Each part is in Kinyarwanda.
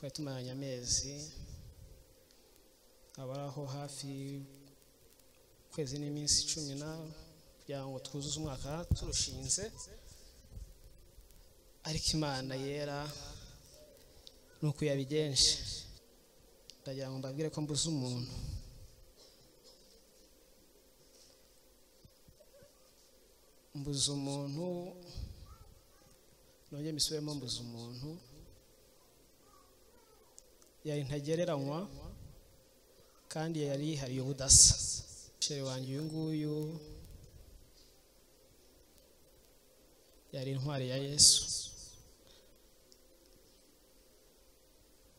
Twari tumaranye amezi abaraho hafi kwezi n'iminsi 10 na kugira ngo twuzuze umwaka turushinze. Ariko Imana yera nuko yabigenje. Ndagira ngo mbabwire ko mbuze umuntu. Mbuze umuntu, nongeye mbisubiremo, mbuze umuntu yari ntagereranywa kandi yari yihariye ubudasa. Chéri wanjye uyu nguyu yari intwari ya Yesu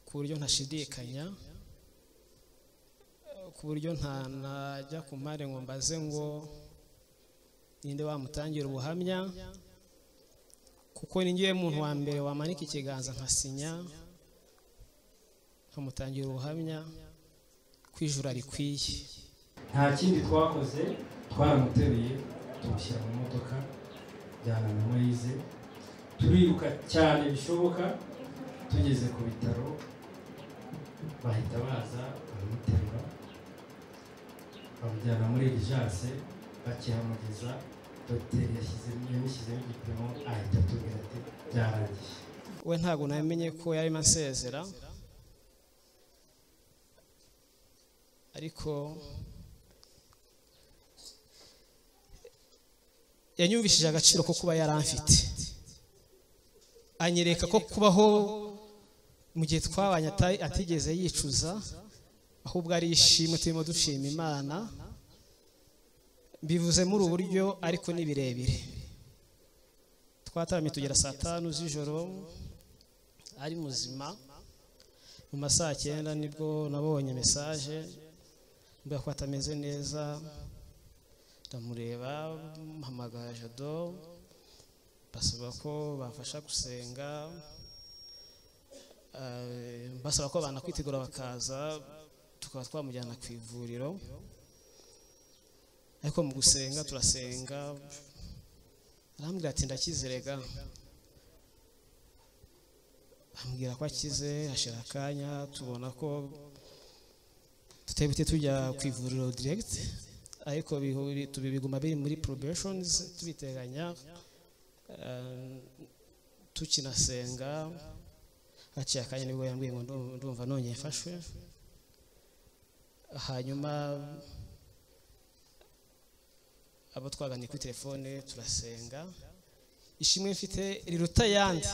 ku buryo ntashidikanya, ku buryo ntanajya ku mpare ngo mbaze ngo ninde wamutangira ubuhamya, kuko ni ngiye muntu wa mbere wamanika ikiganza nkasinya nkamutangira ubuhamya kwijura rikwiye. Nta kindi twakoze, twaramuteruye tumushyira mu modoka jyana na Moise, turiruka cyane bishoboka. Tugeze ku bitaro bahita baza baramuterura bamujyana muri urgence. Bakihamugeza dogiteri yamushyizemo igipimo ahita atubwira ati byarangiye. We ntabwo namenye ko yarimo asezera, ariko yanyumvishije agaciro ko kuba yaramfite, anyereka ko kubaho mu gihe twabanye atigeze yicuza, ahubwo ari ishimwe turimo dushima Imana. Bivuze muri uburyo ariko ni birebire. Twataramye tugera saa 5 z'ijoro ari muzima. Mu masaha 9 nibwo nabonye message mbwa ko atameze neza. Ndamureba, mpamagara Jado, basaba ko bafasha gusenga, basaba ko banakwitegura bakaza tukaba twamujyana ku ivuriro. Ariko mu gusenga turasenga, arambwira ati ndakizerega. Ambwira ko akize, hashira akanya tubona ko tutebite tujya ku ivuriro direct, ariko tubiguma biri muri probations tubiteganya, tukinasenga. Haciye akanya nibwo yambwiye ngo ndumva nongeye mfashwe. Hanyuma abo twaganiriye kuri telefone turasenga. Ishimwe mfite riruta yandi,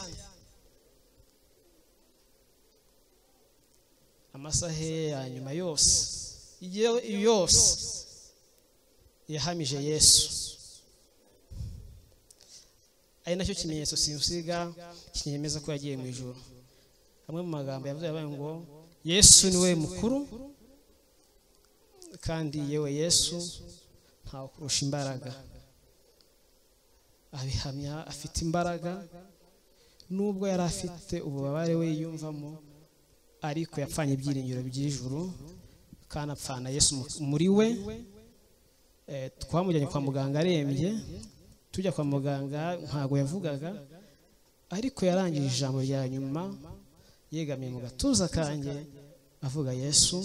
amasaha ya nyuma yose yose yahamije Yesu, ari nacyo kimenyetso simusiga kinyemeza ko yagiye mu ijuru. Amwe mu magambo yavuze yabaye ngo Yesu niwe mukuru kandi yewe Yesu ntawe kurusha imbaraga. Abihamya afite imbaraga nubwo yari afite ububabare we yiyumvamo, ariko yapfanye ibyiringiro by'ijuru kandi apfana Yesu muri we. Twamujyanye kwa muganga arembye, tujya kwa muganga ntago yavugaga, ariko yarangije ijambo rya nyuma yegamiye mu gatuza kanjye avuga Yesu.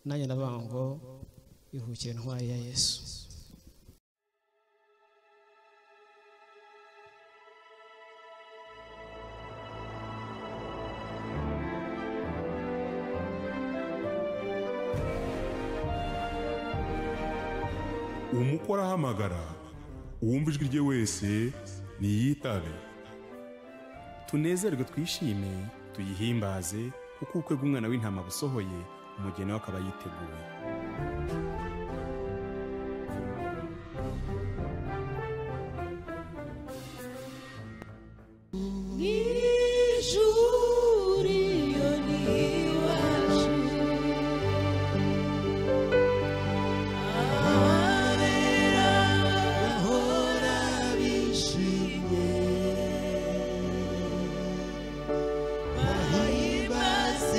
Nanjye ndavuga ngo iruhukire ntwari ya Yesu. Umukora ahamagara, uwumva ijwi rye wese niyitabe. Tunezerwe twishime tuyihimbaze, kuko ubukwe bw'umwana w'intama busohoye, umugeni we akaba yiteguye.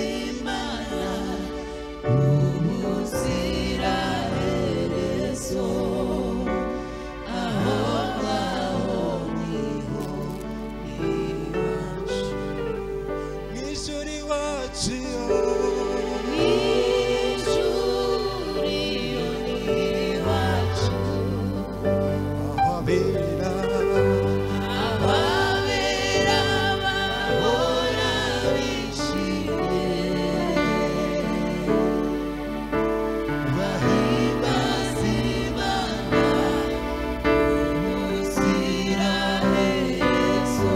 Imana, ubuzira. Iwacu abera ababera bahora bishimye bahimbaza Imana ubuziraherezo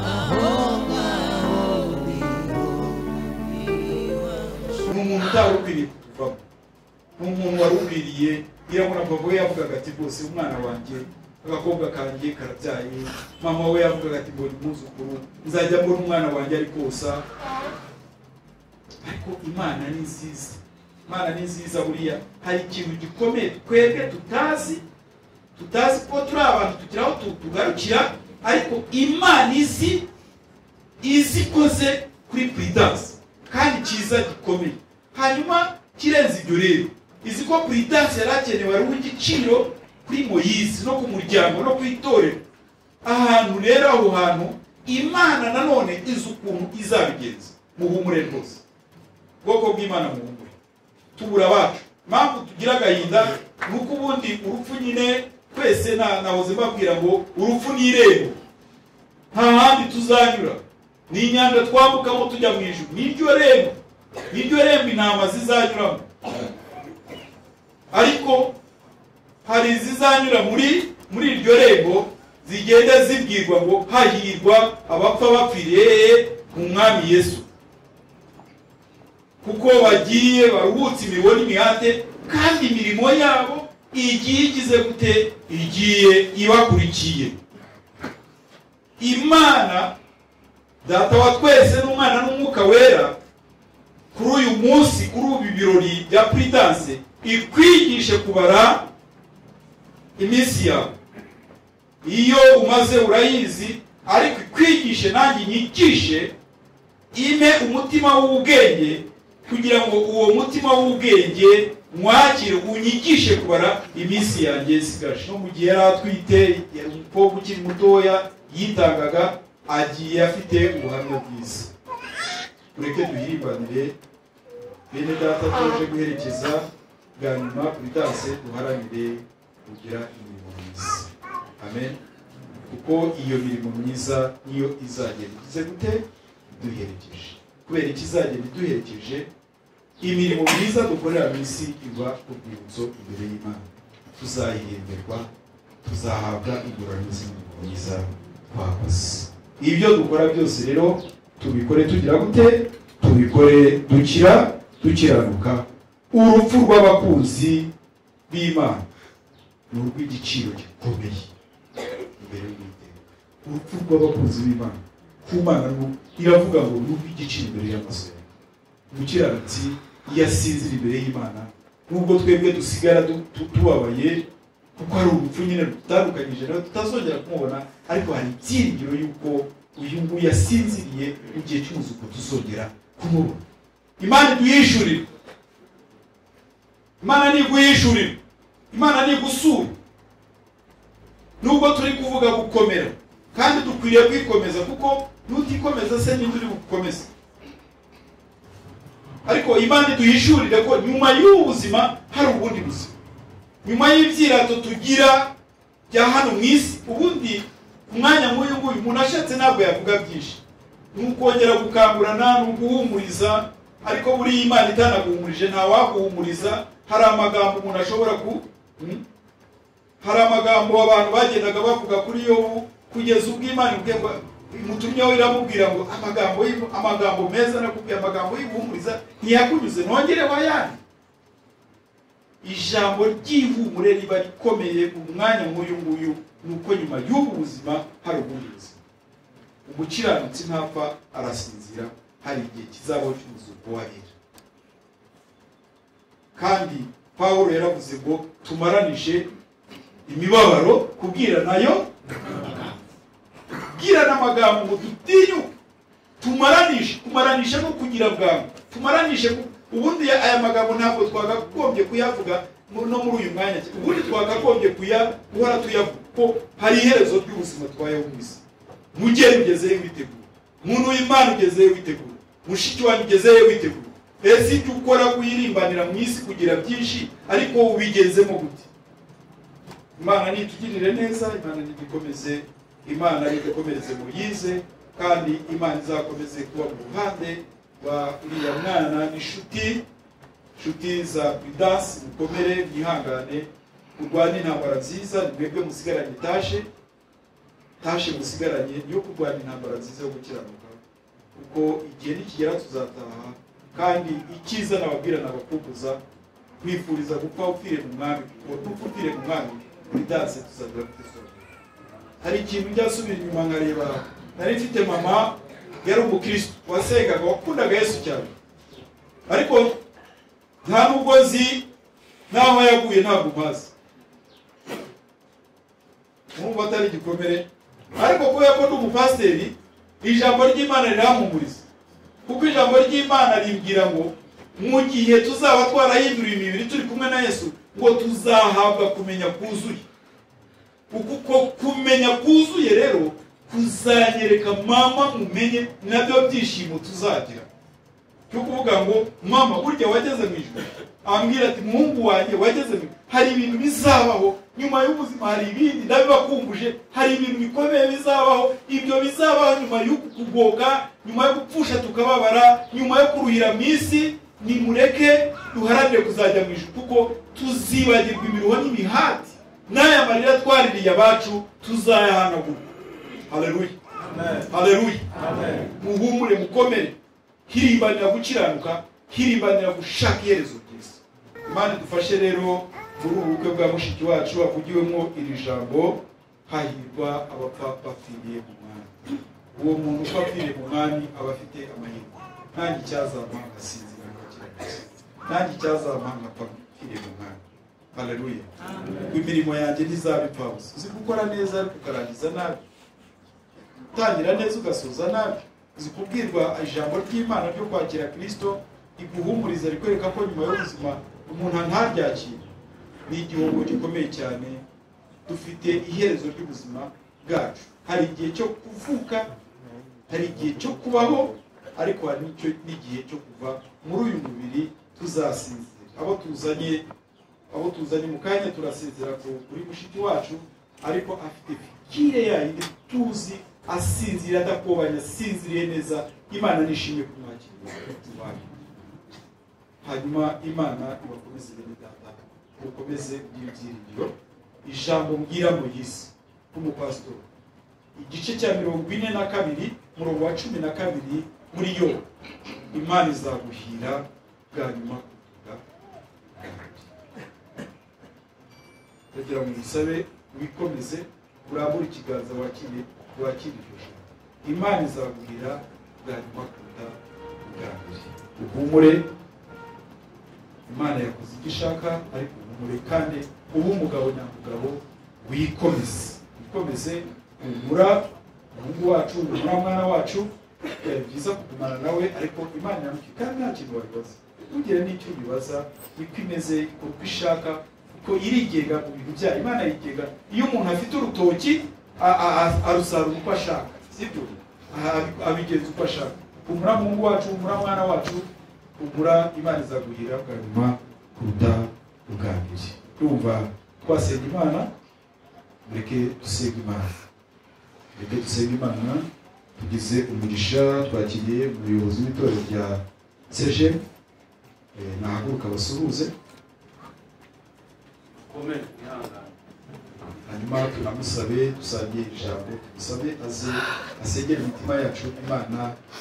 aho ngaho niho iwacu. Ni umuntu utari ukwiriye kutuvamo, ni umuntu wari ukwiriye. Ngira papa we yavugaga ati rwose umwana wanjye agakobwa kanjye karabyaye, mama we yavugaga ati mbona umwuzukuru, nzajya mbona umwana wanjye ari kosa. Ariko Imana ni nziza, Imana ni nziza. Buriya hari ikintu gikomeye twebwe tutazi ko turi abantu tugira aho tugarukira, ariko Imana izi ikoze kuri Prudence kandi cyiza gikomeye. Hanyuma kirenze ibyo rero, izi ko Prudence yari akenewe ari uw'igiciro kuri Moyizi no ku muryango no ku itorero. Ahantu rero aho hantu Imana nanone izi ukuntu izabigenza. Muhumure rwose, ubwoko bw'Imana muhumure, tubura abacu. Impamvu tugira agahinda ni uko ubundi urupfu nyine twese nahoze mbabwira ngo urupfu ni irembo, nta handi tuzanyura, ni inyanja twambukamo tujya mu ijuru, niryo rembo, niryo rembo intama zizanyuramo. Ariko hari izizanyura muri iryo rembo zigenda zibwirwa ngo hahirwa abapfa bapfiriye mu Mwami Yesu, kuko bagiye baruhutse imirimo n'imihate, kandi imirimo yabo igiye igize gute, igiye ibakurikiye. Imana Data wa twese n'Umwana n'Umwuka Wera, kuri uyu munsi, kuri ubu birori bya Prudence, ikwigishe kubara iminsi yawe. Iyo umaze urayizi, ariko ikwigishe nanjye inyigishe, ime umutima w'ubwenge, kugira ngo uwo mutima w'ubwenge mwakire unyigishe kubara iminsi yanjye isigaje. No mu gihe yari atwite, yari umukobwa ukiri mutoya, yitangaga, agiye afite ubuhamya bwiza. Mureke duhirimbanire bene data tuje guherekeza bwa nyuma Prudence, duharanire kugira imirimo myiza. Amen. Kuko iyo mirimo myiza niyo izagenda igize gute, iduherekeje. Kubera iki izagenda iduherekeje? Imirimo myiza dukorera mu isi iba urwibutso imbere y'Imana, tuzayihemberwa, tuzahabwa ingororano z'imirimo myiza twakoze. Ibyo dukora byose rero tubikore tugira gute, tubikore dukiranuka. Urupfu rw'abakunzi b'Imana ni urw'igiciro gikomeye imbere y'Uwiteka. Urupfu rw'abakunzi b'Imana ku Mana iravuga ngo ni urw'igiciro imbere y'amaso yawe. Umukiranutsi iyo asinzira imbere y'Imana, nubwo twebwe dusigara tubabaye kuko hari urupfu nyine rutandukanyije nawe tutazongera kumubona, ariko hari ibyiringiro yuko uyu nguyu yasinziriye mu gihe cy'umuzuko tuzongera kumubona. Imana iduhishurire, Imana niguhishurire, Imana nigusura. Nubwo turi kuvuga gukomera, kandi dukwiriye kwikomeza, kuko nutikomeza se ninde uri bugukomeze? Ariko Imana iduhishurire ko nyuma y'ubu buzima hari ubundi buzima, nyuma y'ibyirato tugira bya hano mu isi. Ubundi ku mwanya nk'uyu nguyu umuntu ashatse ntabwo yavuga byinshi, ni ukongera gukangurana, ni uguhumuriza. Ariko buriya Imana itanaguhumurije ntawaguhumuriza. Hari amagambo umuntu ashobora hari amagambo abantu bagendaga bavuga kuri Yobu, kugeza ubwo Imana imutumyeho iramubwira ngo amagambo meza nakubwiye, amagambo y'iguhumuriza ntiyakunyuze, nongere wayandi. Ijambo ry'ihumure riba rikomeye umwanya nk'uyu nguyu, ni uko nyuma y'ubu buzima hari ubundi buzima. Umukiranutsi ntapfa arasinzira, hari igihe kizabaho cy'umuzuko w'abera. Kandi Pawulo yaravuze ngo tumaranishe imibabaro kubwira nayo, kubwirana amagambo ngo dutinyuke, tumaranishe. Kumaranisha no kugira bwangu, tumaranishe. Ubundi aya magambo ntabwo twakagombye kuyavuga no muri uyu mwanya, ubundi twakagombye guhora tuyavuga, ko hari iherezo ry'ubuzima twayeho mu isi. Mugeni ugezeyo witegura, muntu w'Imana ugezeyo witegura, Mushiki wanjye ugeze he witeguye? Ese icyo ukora kuyirimbanira mu isi kugira byinshi, ariko ubigenzemo gute? Imana nitugirire neza, Imana nidukomeze, Imana idukomereze Moyize, kandi Imana izakomeze kuba mu ruhande rwa uriya mwana n'inshuti, inshuti za Prudence. Mukomere, mwihangane, kurwana intambara nziza. Ni mwebwe musigaranye tashe musigaranye yo kurwana intambara nziza yo gukiranuka, kuko igihe nikigera tuzataha. Kandi icyiza nababwira nabakumbuza, kwifuriza gupfa upfire mu mwami, kuko nupfa upfire mu mwami Prudence tuzagira kutuzora. Hari ikintu njya nsubira inyuma nkareba, nari mfite mama yari umukristo wasengaga, wakundaga Yesu cyane, ariko nta nubwo nzi n'aho yaguye, ntabwo mpazi, urumva atari igikomere. Ariko kubera ko ndi umupasiteri, ijambo ry'Imana rirampumuriza, kuko ijambo ry'Imana rimbwira ngo mu gihe tuzaba twarahinduriye imibiri turi kumwe na Yesu, ngo tuzahabwa kumenya kuzuye. Kuko kumenya kuzuye rero kuzanyereka mama mumenye, nabyo byishimo tuzagira cyo kuvuga ngo mama burya wageze mu ijuru. Ambwira ati muhungu wanjye wageze mu, hari ibintu bizabaho nyuma y'ubuzima, hari ibindi ndabibakumbuje, hari ibintu bikomeye bizabaho. Ibyo bizabaho nyuma y'uku kugoka, nyuma yo gupfusha tukababara, nyuma yo kuruhira mu isi. Nimureke duharanire kuzajya mu ijuru, kuko tuzibagirwa imiruho n'imihati n'aya marira twaririye abacu tuzayahanagura. Haleluya, haleluya. Muhumure, mukomere, hirimbanira gukiranuka, hirimbanira gushaka iherezo ryiza. Imana idufashe rero muri ubu bukwe bwa mushiki wacu havugiwemo iri jambo, hahirwa abapfa bapfiriye mu mwami. Uwo muntu upfa apfiriye mu mwami aba afite amahirwe. Nanjye icyazampa ngasinzira ngakiranuka, nanjye icyazampa ngapfa mpfiriye mu mwami. Haleluya. Imirimo yanjye ntizaba impfabusa. Uzi gukora neza ariko ukarangiza nabi, utangira neza ugasoza nabi. Uzi kubwirwa ijambo ry'Imana ryo kwakira Kristo iguhumuriza, rikwereka ko nyuma y'ubuzima umuntu ntaryakira. Ni igihombo gikomeye cyane. Dufite iherezo ry'ubuzima bwacu. Hari igihe cyo kuvuka, hari igihe cyo kubaho, ariko hari n'igihe cyo kuva muri uyu mubiri tuzasinzira. Abo tuzanye mu kanya turasinzira kuri mushiki wacu, ariko afite fikire yayindi tuzi, asinzira adakobanya, asinziriye neza. Imana nishimye kumwakira. Hanyuma Imana ibakomeze bene data, mukomeze ibyiringiro. Ijambo mbwira Moyize nk'umupasitori, igice cya 42 umurongo wa 12 muri yo, Imana izaguhira bwa nyuma kuvuga. Ndagira ngo musabe wikomeze, urambure ikiganza wakire iryo jambo. Imana izaguhira bwa nyuma kuruta ubwa mbere. Uhumure, Imana yakoze icyo ishaka, ariko uhumure kandi ube umugabo nyamugabo, wikomeze, wikomeze. Humura umuhungu wacu, humura mwana wacu. Byari byiza kugumana nawe, ariko Imana yamukiye kandi nta kintu wabibaza. Ntugire n'icyo ubibaza, niko imeze, ikora uko ishaka, kuko irigenga mu bintu byayo. Imana yigenga. Iyo umuntu afite urutoki arusarura uko ashaka, sibyo? Abigenza uko ashaka. Humura muhungu wacu, humura mwana wacu, humura, Imana izaguhira bwa nyuma kuruta ubwa mbere. Ndumva twasenga Imana, mureke dusenga Imana, mureke dusenga Imana. Tugize umugisha, twakiriye umuyobozi w'itorero rya CGM, nahaguruka basuhuze, hanyuma tunamusabe, dusabye ijambo, tumusabe aze asengere imitima yacu. Imana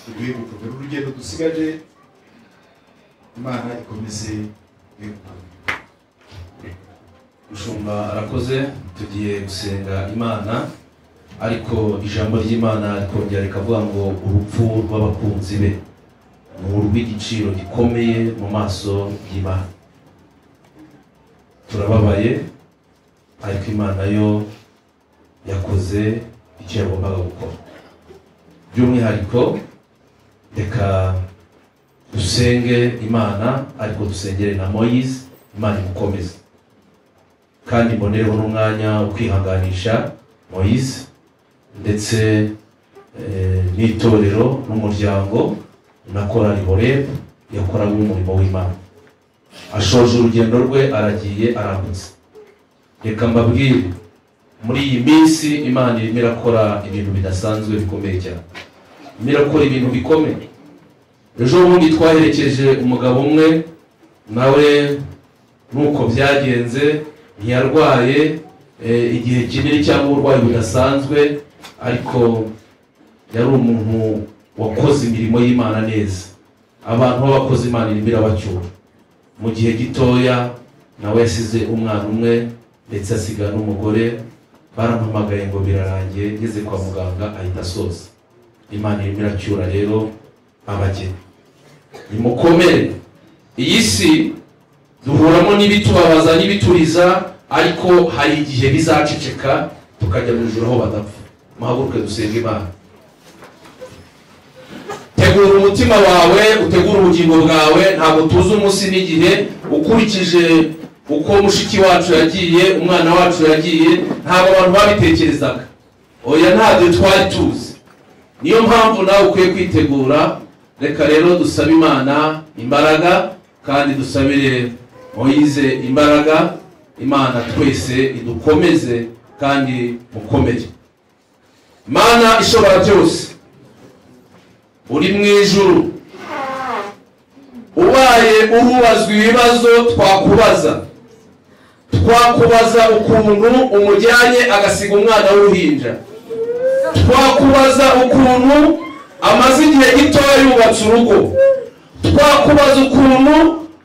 iduhe gukomera urugendo dusigaje, Imana ikomeze. Mushumba arakoze, tugiye gusenga Imana, ariko ijambo ry'Imana rikongera rikavuga ngo urupfu rw'abakunzi be ni urw'igiciro gikomeye mu maso y'Imana. Turababaye, ariko Imana yo yakoze icyo yagombaga gukora. By'umwihariko reka dusenge Imana, ariko dusengere na Moyize, Imana imukomeze. Kandi mbonereho n'umwanya wo kwihanganisha Moyize ndetse n'itorero n'umuryango. na korali Horebu yakoraga umurimo w'Imana. Ashoje urugendo rwe, aragiye, arambutse. Reka mbabwire, muri iyi minsi Imana irimo irakora ibintu bidasanzwe bikomeye cyane, irimo irakora ibintu bikomeye. Ejo bundi twaherekeje umugabo umwe, nawe nuko byagenze, ntiyarwaye igihe kinini cyangwa uburwayi budasanzwe, ariko yari umuntu wakoze imirimo y'Imana neza. Abantu b'abakozi Imana irimo irabacyura. Mu gihe gitoya nawe yasize umwana umwe ndetse asiga n'umugore. Barampamagaye ngo birarangiye, ngeze kwa muganga ahita asoza. Imana irimo iracyura rero abageni. Nimukomere. Iyi si duhuramo n'ibitubabaza n'ibituriza, ariko hari igihe bizaceceka tukajya mu ijuru aho badapfa. Muhaguruke dusenge Imana. Tegura umutima wawe, utegure ubugingo bwawe. Ntabwo tuzi umunsi n'igihe. Ukurikije uko mushiki wacu yagiye, umwana wacu yagiye, ntabwo abantu babitekerezaga. Oya, ntabyo twari tuzi. Niyo mpamvu nawe ukwiye kwitegura. Reka rero dusabe Imana imbaraga, kandi dusabire Moyize imbaraga. Imana twese idukomeze kandi mukomere. Mana ishobora byose, uri mu ijuru, ubaye urubazwa ibibazo twakubaza. Twakubaza ukuntu umujyanye agasiga umwana w'uruhinja. Twakubaza ukuntu amaze igihe gitoya yubatse urugo. Twakubaza ukuntu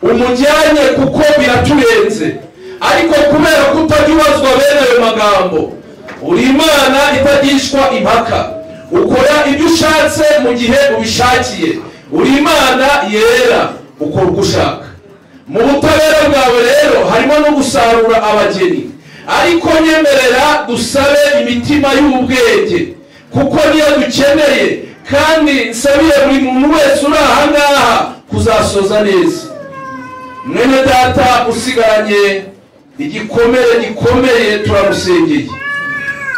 umujyanye kuko biraturenze. Ariko kubera ko utajya ubazwa bene ayo magambo, uri Imana itagishwa impaka, ukora ibyo ushatse mu gihe ubishakiye. Uri Imana yera, ukora uko ushaka. Mu butabera bwawe rero harimo no gusarura abageni. Ariko nyemerera dusabe imitima y'ubwenge, kuko niyo dukeneye, kandi nsabiye buri muntu wese uri aha ngaha kuzasoza neza. Mwene data usigaranye igikomere gikomeye, turamusengeye.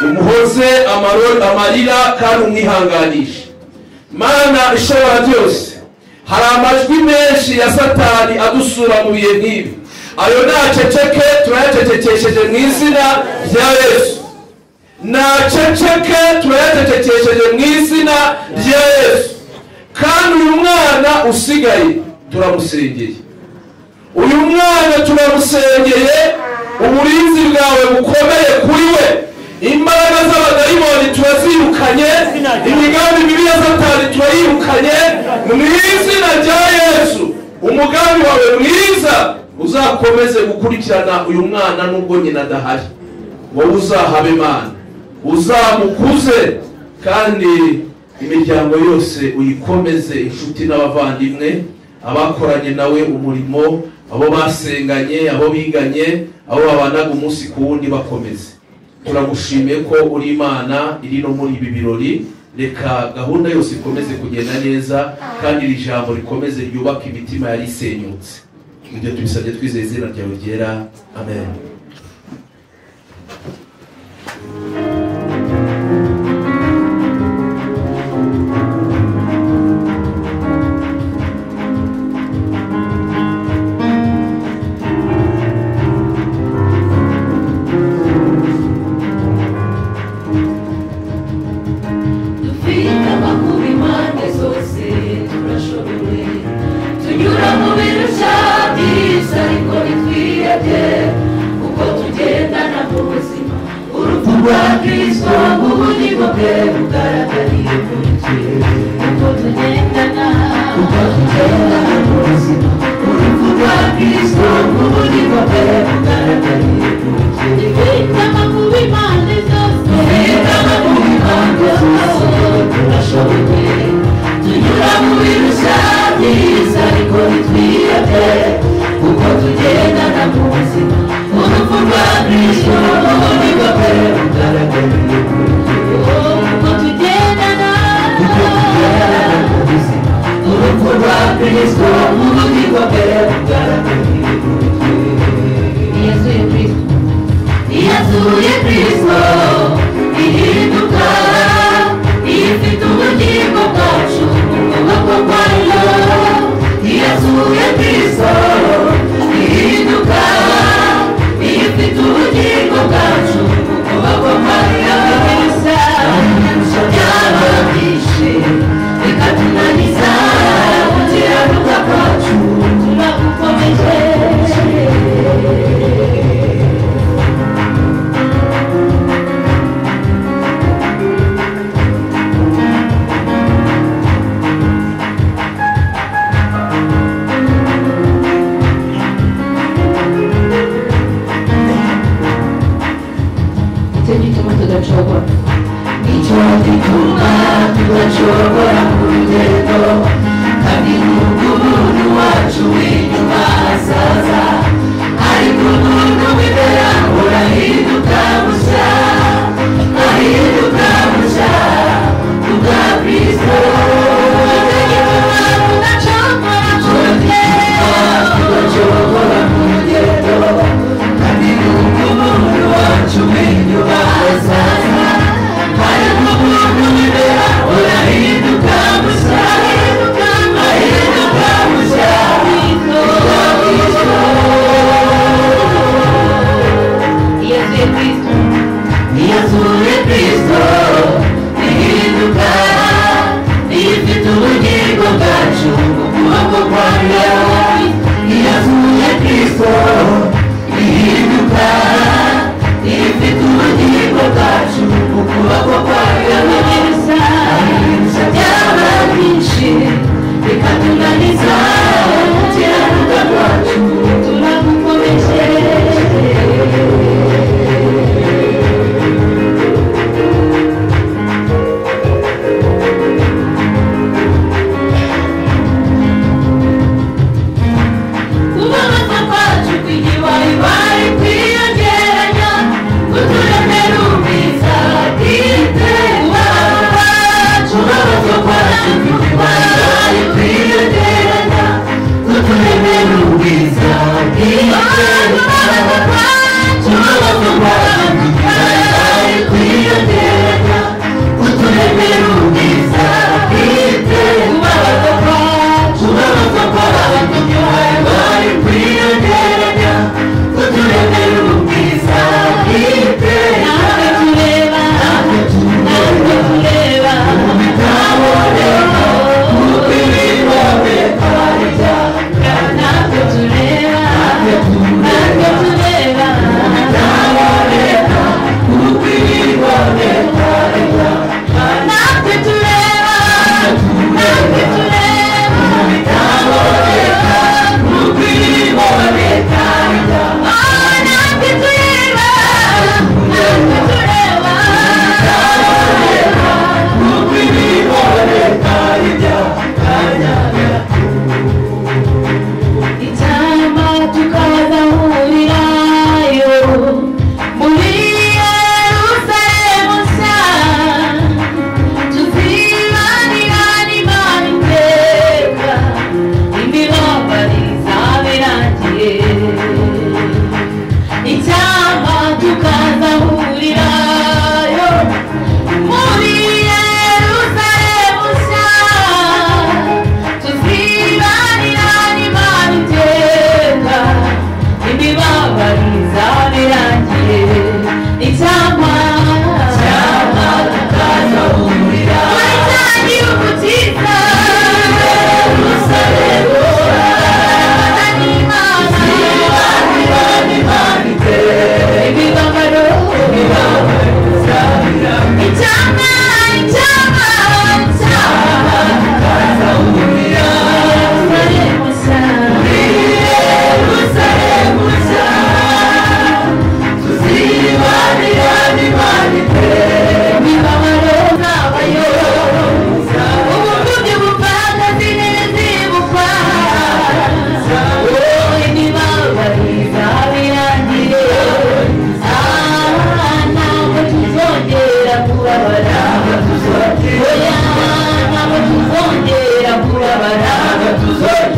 Umuhoze amarira kandi umwihanganishe. Mana ishobora byose, hari amajwi menshi ya Satani adusura mu bihe nk'ibi. Ayo naceceke, turayacecekesheje mu izina rya Yesu. Naceceke, turayacecekesheje mu izina rya Yesu. Kandi uyu mwana usigaye turamusengeye. Uyu mwana turamusengeye, uburinzi bwawe bukomeye kuri we. Imbaraga z'abadayimoni turazirukanye, imigambi mibi ya Satani turayirukanye mu izina rya Yesu. Umugambi wawe mwiza uzakomeze gukurikirana uyu mwana nubwo nyina adahari. Wowe uzahabe Imana, uzamukuze, kandi imiryango yose uyikomeze, inshuti n'abavandimwe, abakoranye nawe umurimo, abo basenganye, abo biganye, abo babanaga umunsi ku wundi, bakomeze. Turagushimiye ko uri Imana iri no muri ibi birori. Reka gahunda yose ikomeze kugenda neza, kandi iri jambo rikomeze ryubaka imitima yari isenyutse. Ibyo tubisabye twizeye izina ryawe ryera. Amen. Ifite ubugingo bwacu mu kuboko kwayo.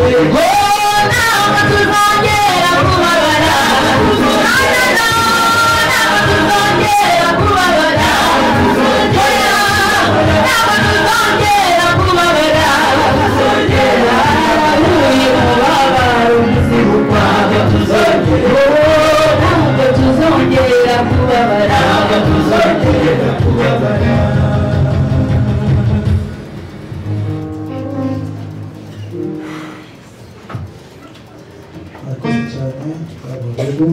Ntabwo tuzongera kubabara, ntabwo tuzongera kubabara, ntabwo tuzongera kubabara, uyu mubabaro ntizibukwa, ntabwo tuzongera kubabara, ntabwo tuzongera kubabara. Murakoze cyane abagabo,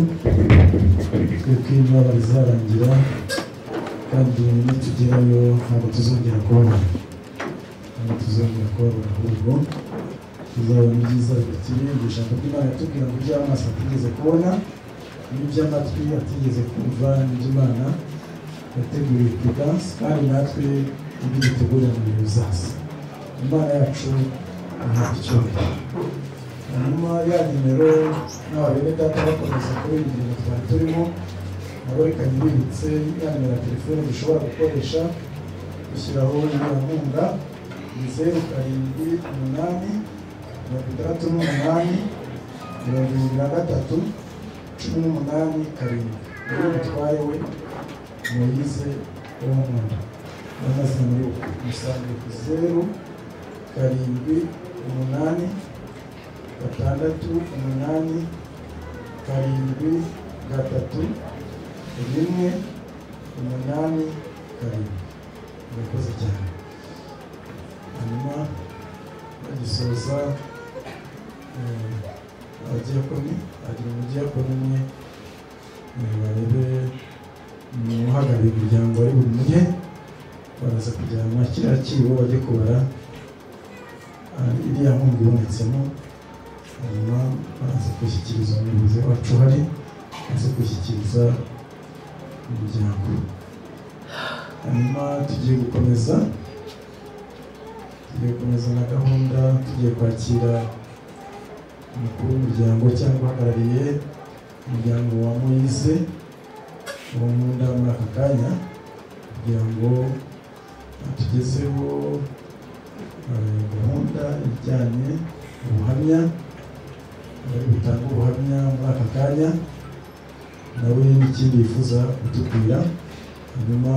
twe ko imibabaro izarangira kandi nitugerayo ntabwo tuzongera kubabara, ntabwo tuzongera kubabara, ahubwo tuzabona ibyiza bikiri. Ijambo ry'Imana ritubwira ngo ibyo amaso atigeze kubona n'iby'amatwi atigeze kumva n'iby'Imana yateguriye Prudence, kandi natwe ibyo dutegurira mu bihe bizaza. Imana yacu ihabwa icyubahiro. Hanyuma ya nimero n'aba bene data bakomeza kuri iyi ngingo twari turimo, nabo reka nyibibutse ya nimero ya telefone dushobora gukoresha dushyiraho iriya nkunga ni 0 7 8 68 73 18 7. Uwo mutware we Moyize wo nkunda n'amazina muri musange ku 0 7 8 6 8 7 3 1 8 7. Murakoze cyane. Hanyuma bagisoza abadiyakoni, agira umudiyakoni umwe barebe uhagarariye umuryango ari buri, baraza kujyana kiriya kibo bajye kubara iriya nkunga ibonetsemo, hanyuma baraza gushyikiriza umuyobozi wacu uhari, aza gushyikiriza umuryango. Hanyuma tugiye gukomeza na gahunda, tugiye kwakira umukuru w'umuryango cyangwa uhagarariye umuryango wa Moyize uwo nkunda muri aka kanya, kugira ngo atugezeho gahunda ijyanye ubuhamya, bari gutanga ubuhamya muri aka kanya, nawe n'ikindi yifuza kutubwira. Hanyuma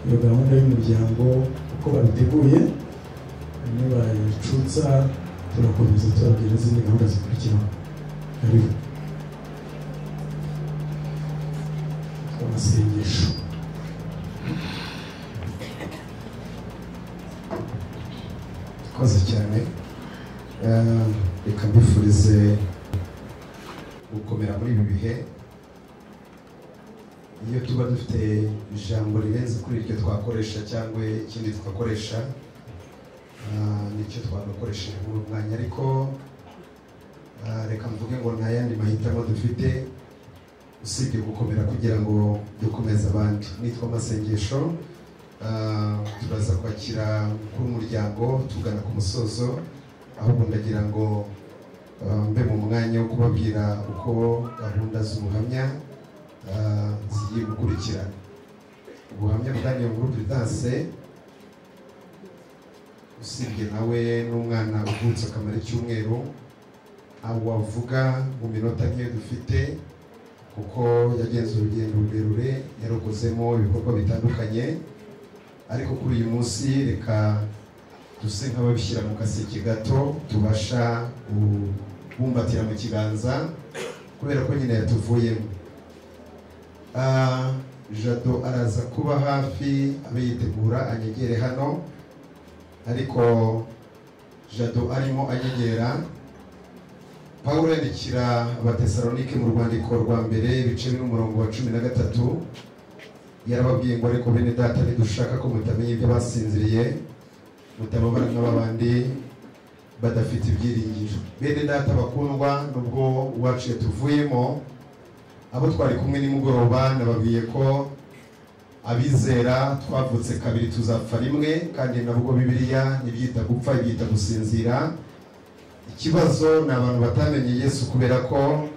iyo gahunda y'umuryango uko babiteguye nibayicutsa turakomeza tubabwira izindi gahunda zikurikiraho. Karibu. Amasengesho. Murakoze cyane. Reka mbifurize gukomera muri ibi bihe. Iyo tuba dufite ijambo rirenze kuri iryo twakoresha cyangwa ikindi twakoresha, nicyo twagakoresheje muri uyu mwanya, ariko reka mvuge ngo nta yandi mahitamo dufite usibye gukomera kugira ngo dukomeze abandi. Nitwa Amasengesho. Turaza kwakira umukuru w'umuryango tugana ku musozo, ahubwo ndagira ngo mbe mu mwanya wo kubabwira uko gahunda z'ubuhamya zigiye gukurikirana. Ubuhamya bwa Niyonkuru Prudence, usibye nawe n'umwana uvutse akamara icyumweru, ntabwo wavuga mu minota nk'iyo dufite, kuko yagenze urugendo rurerure, yarokozemo ibikorwa bitandukanye. Ariko kuri uyu munsi reka duse nk'ababishyira mu kaseke gato tubasha kubumbatira mu kiganza, kubera ko nyine yatuvuyemo. Jado araza kuba hafi abe yitegura anyegere hano, ariko Jado arimo anyegera. Pawulo yandikira Abatesalonike mu rwandiko rwa mbere ibice n'umurongo wa 13, yarababwiye ngo ariko bene data ntidushaka ko mutamenya ibyo basinziriye, mutababara nk'abandi badafite ibyiringiro. Bene data bakundwa, nubwo uwacu yatuvuyemo, abo twari kumwe nimugoroba nababwiye ko abizera twavutse kabiri tuzapfa rimwe, kandi nabwo Bibiliya ntibyita gupfa, ibyita gusinzira. Ikibazo ni abantu batamenye Yesu kubera ko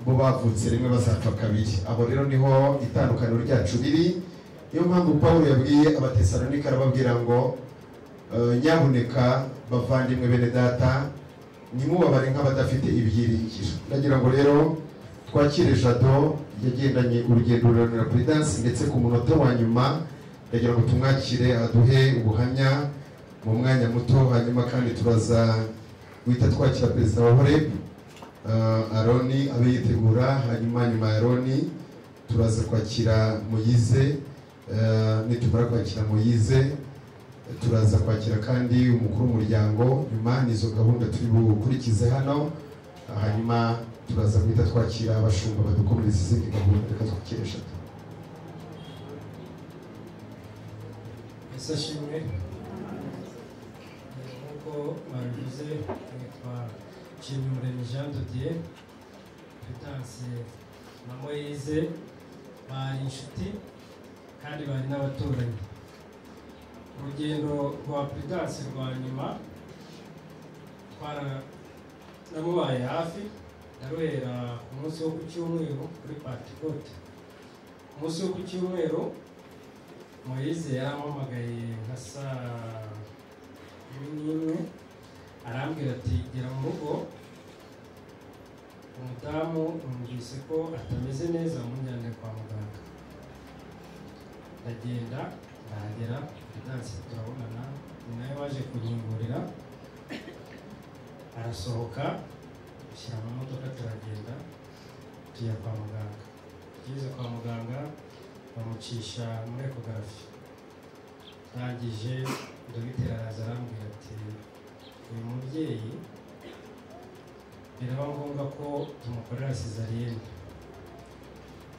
bo bavutse rimwe bazapfa kabiri. Abo rero niho itandukaniro ryacu riri. Niyo mpamvu Pawulo yabwiye Abatesalonike arababwira ngo Nyabuneka bavandimwe bene data, nimubabare nk'abadafite ibyiringiro. Ndagira ngo rero twakire Jado yagendanye urugendo rurerure na Prudence, ndetse ku munota wa nyuma ndagira ngo tumwakire aduhe ubuhamya mu mwanya muto, hanyuma kandi turaza guhita twakira perezida wa Horeb Aroni abe yitegura, hanyuma nyuma ya Aroni turaza kwakira Moyize, nitumara kwakira Moyize turaza kwakira kandi umukuru w'umuryango. Nyuma nizo gahunda turi bukurikize hano, hanyuma turaza guhita twakira abashumba badukomereza izindi gahunda. Reka twakire Jado. Yesu ashimwe. Nk'uko babivuze, nitwa Nshimyumuremyi Jean de Dieu. Prudence na Moyize bari inshuti kandi bari n'abaturanyi. Urugendo rwa Prudence rwa nyuma namubaye hafi, ndaruhera ku munsi wo ku cyumweru kuri Pentecote. Ku munsi wo ku cyumweru Moyize yarampamagaye nka saa 11, arambwira ati gera mu rugo, umudamu numvise ko atameze neza, munjyane kwa muganga. Ndagenda ndahagera, Prudence turabonana, ni nawe waje kunkingurira, arasohoka ashyira mu modoka turagenda tujya kwa muganga. Tugeze kwa muganga bamucisha muri ekogarafi, arangije dogiteri araza arambwira ati uyu mubyeyi biraba ngombwa ko tumukorera cesarienne.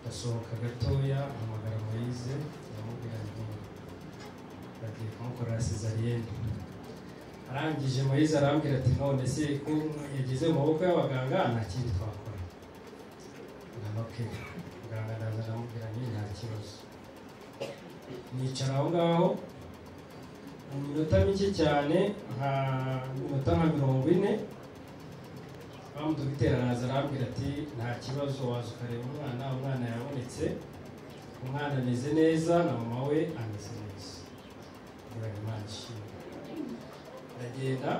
Ndasohoka gatoya mpamagara Moyize, ndamubwira nti bagiye kumukorera cesarienne. Arangije Moyize arambwira ati none se ko yageze mu maboko y'abaganga nta kindi twakora. Okay. Muganga ndaza ndamubwira nti nta kibazo. Nicara aho ngaho mu minota mike cyane, nka minota nka 40, dogiteri araza arambwira ati nta kibazo, waza ukareba umwana, umwana yabonetse, umwana ameze neza na mama we ameze neza. Imana ishimwe. Ndagenda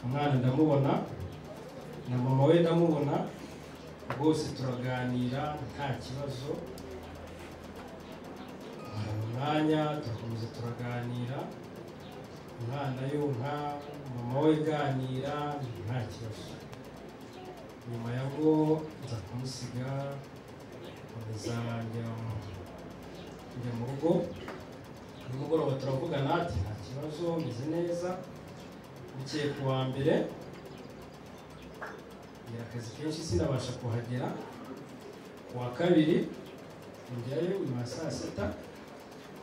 umwana ndamubona na mama we ndamubona, rwose turaganira nta kibazo. Umwanya turakomeza turaganira, umwana yonka, mama we ganira nta kibazo. Nyuma yabwo nza kumusiga, nkomeza njya mu rugo. Nimugoroba turavugana ati nta kibazo, meze neza. Bukeye ku wa mbere ngira akazi kenshi sinabasha kuhagera. Ku wa kabiri njyayo nyuma ya saa 6,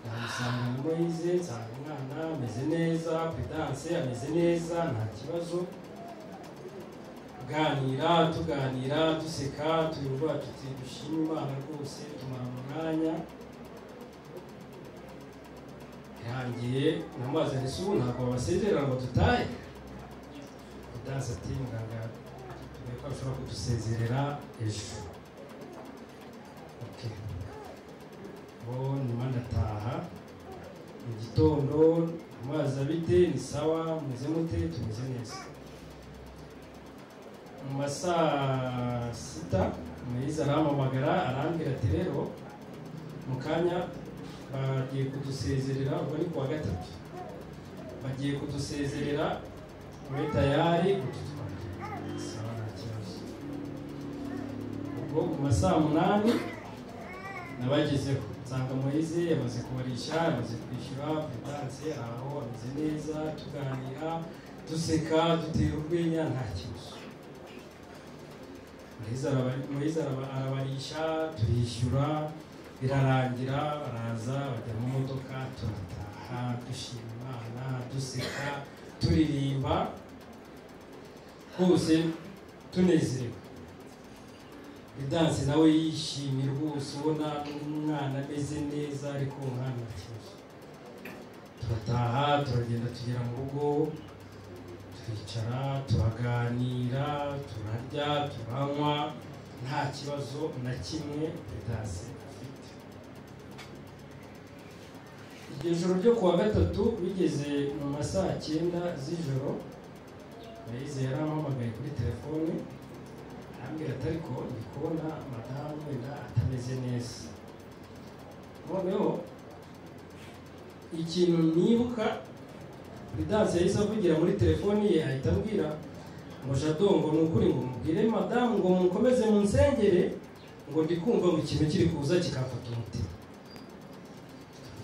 ndamusanga na Moyize, nsanga umwana ameze neza, Prudence ameze neza nta kibazo. Tuganira tuganira duseka, tuyumva tuti dushima Imana rwose, tumara umwanya. Birangiye namubaza nti ubu ntabwo babasezerera ngo dutahe? Prudence ati muganga tubwiye ko ashobora kudusezerera ejo. Okay. Bo nyuma ndataha mu gitondo, namubaza bite, ni sawa, mumeze mute? Tumeze neza. Mu masaa 6 Moyize arampamagara arambwira ati rero mu kanya bagiye kudusezerera, ubwo ni kuwa gatatu, bagiye kudusezerera ube tayari kudutwara. Sawa, nta kibazo. Ubwo mu masaa 8 nabagezeho, nsanga Moyize yamaze kubarisha, yamaze kwishyura, Prudence aho ameze neza, tuganira duseka dutera urwenya nta kibazo. Moyize arabarisha, turishyura, birarangira, baraza bajya mu modoka, turataha dushima Imana, duseka, turirimba rwose tunezerewe. Prudence nawe yishimye rwose, ubona umwana ameze neza, ariko umwana nta kibazo. Turataha turagenda tugera mu rugo, turicara turaganira, turarya, turanywa, nta kibazo na kimwe Prudence afite. Iryo joro ryo kuwa gatatu bigeze mu masaha 9 z'ijoro, Moyize yarampamagaye kuri telefone arambwira ati ariko ndi kubona madamu wenda atameze neza. Noneho ikintu nibuka, Prudence yahise avugira muri telefoni ye, ahita ambwira ngo Jado, ngo ni ukuri ngo mubwire madamu ngo mukomeze munsengere, ngo ndi kumva ngo ikintu kiri kuza kikamfata umutima.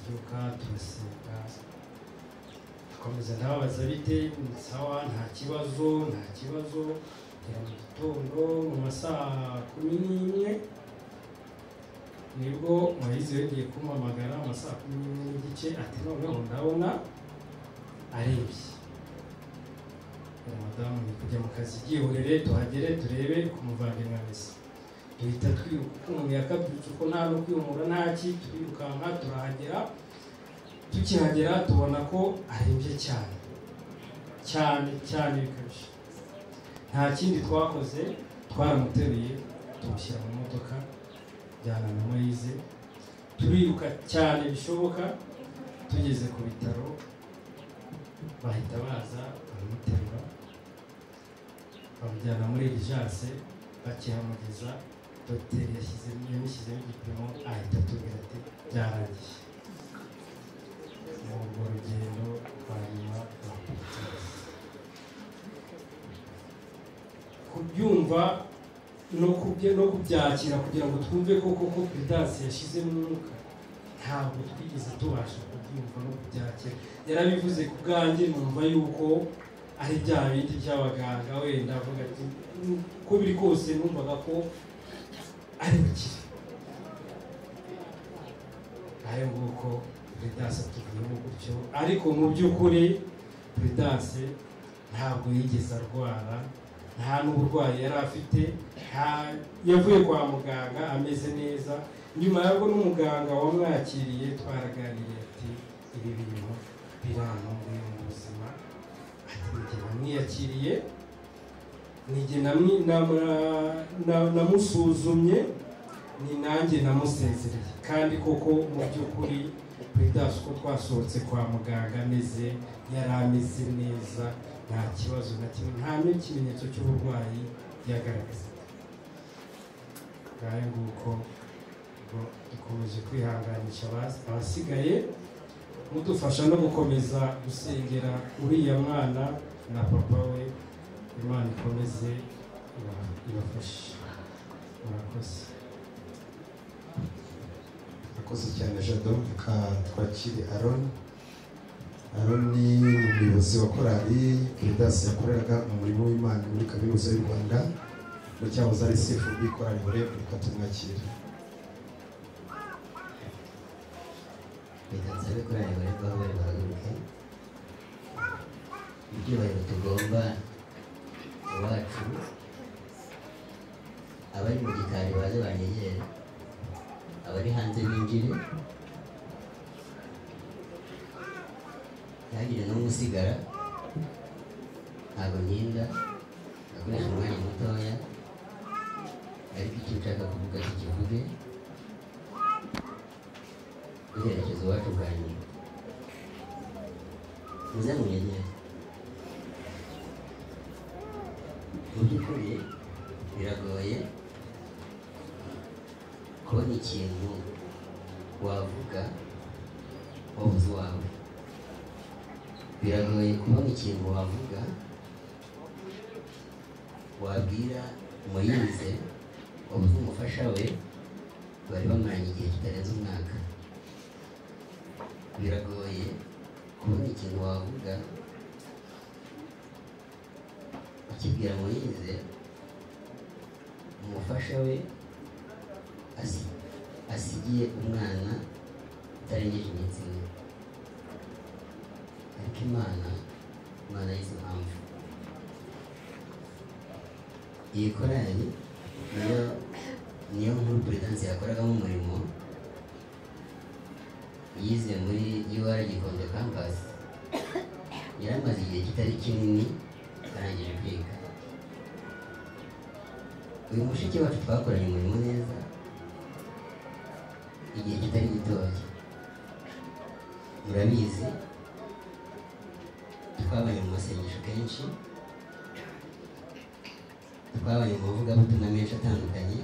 Tubyuka turasenga, dukomeza ndababaza bite, sawa nta kibazo nta kibazo. Kugera mu gitondo mu masaha 11 nibwo Moyize yagiye kumpamagara mu masaha 11:30 ati noneho ndabona arembye. Madamu ni kujya mu kazi, byihorere tuhagere turebe ku muvandimwe ameze. Duhita twiruka uko umuntu yakabyutse, uko nta no kwihumura ntaki, turirukanka turahagera. Tukihagera tubona ko arembye cyane cyane cyane bikabije. Nta kindi twakoze, twaramuteruye tumushyira mu modoka jyana na Moyize, turiruka cyane bishoboka. Tugeze ku bitaro bahita baza baramuterura bamujyana muri urgence. Bakihamugeza dogiteri yamushyizemo igipimo, ahita atubwira ati byarangiye. Ni urwo rugendo rwa nyuma rwa Prudence. Kubyumva no kubyakira kugira ngo twumve koko ko Prudence yashizemo umwuka, ntabwo twigeze tubasha kubyumva no kubyakira. Yarabivuze ku bwanjye numva yuko ari bya bindi by'abaganga, wenda avuga ati uko biri kose numvaga ko ari bukire. Ayo nguko Prudence atuvuyemo gutyo, ariko mu by'ukuri Prudence ntabwo yigeze arwara, nta n'uburwayi yari afite, yavuye kwa muganga ameze neza. Nyuma yabwo n'umuganga wamwakiriye twaraganiriye ati ibi bintu birantunguye mu buzima, ati nijye namwiyakiriye, nijye namusuzumye, ni nanjye namusezereye. Kandi koko mu by'ukuri Prudence uko twasohotse kwa muganga ameze, yari ameze neza, nta kibazo na kimwe, nta n'ikimenyetso cy'uburwayi yagaragazaga. Ngayo nguko dukomeje kwihanganisha abasigaye, mudufasha no gukomeza gusengera uriya mwana na papa we. Imana ikomeze ibafashe. Murakoze. Murakoze cyane Jado. Reka twakire Aaron. Aaron ni umuyobozi wa korali Prudence yakoreraga umurimo w'Imana muri Kaminuza y'u Rwanda mu cyahoze ari CFB korali Horeb. Reka tumwakire. Reka nsabe korali Horeb aho bari bahaguruke. Ibyubahiro tugomba iwacu, abari mu gikari baze banyegere, abari hanze binjire, ntihagire n'umwe usigara. Ntabwo ntinda, ndakoresha umwanya mutoya, ariko icyo nshaka kuvuga tukivuge duherekeza iwacu bwa nyuma. Muze munyegere. Mu by'ukuri biragoye kubona ikintu wavuga wabuze uwawe, biragoye kubona ikintu wavuga wabwira Moyize wabuze umufasha we bari bamaranye igihe kitarenze umwaka. Biragoye kubona ikintu wavuga ukibwira Moyize umufasha we asigiye umwana utarengeje iminsi ine. Ariko Imana yizi impamvu. Iyi korali niyo nkuru Prudence yakoragamo umurimo, yize muri UR Gikondo campus, yaramaze igihe kitari kinini arangije kwiga. Uyu mushiki wacu twakoranye umurimo neza igihe kitari gitoya. Murabizi twabanye mu masengesho kenshi, twabanye mu mavugabutumwa menshi atandukanye,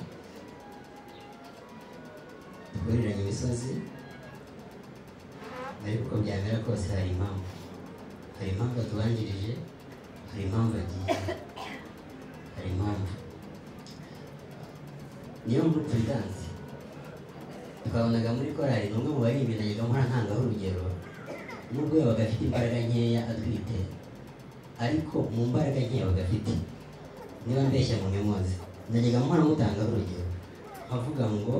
twiriranye imisozi, ariko uko byamera kose hari impamvu. Hari impamvu atubanjirije, hari impamvu agiye, hari impamvu. Niyo muri Prudence twabonaga muri korali, ni umwe mu baririmbyi najyaga mpora ntangaho urugero, nubwo yabaga afite imbaraga nkeya atwite, ariko mu mbaraga nkeya yabaga afite, niba mbeshya mu nyomozi, najyaga mpora mutangaho urugero nkavuga ngo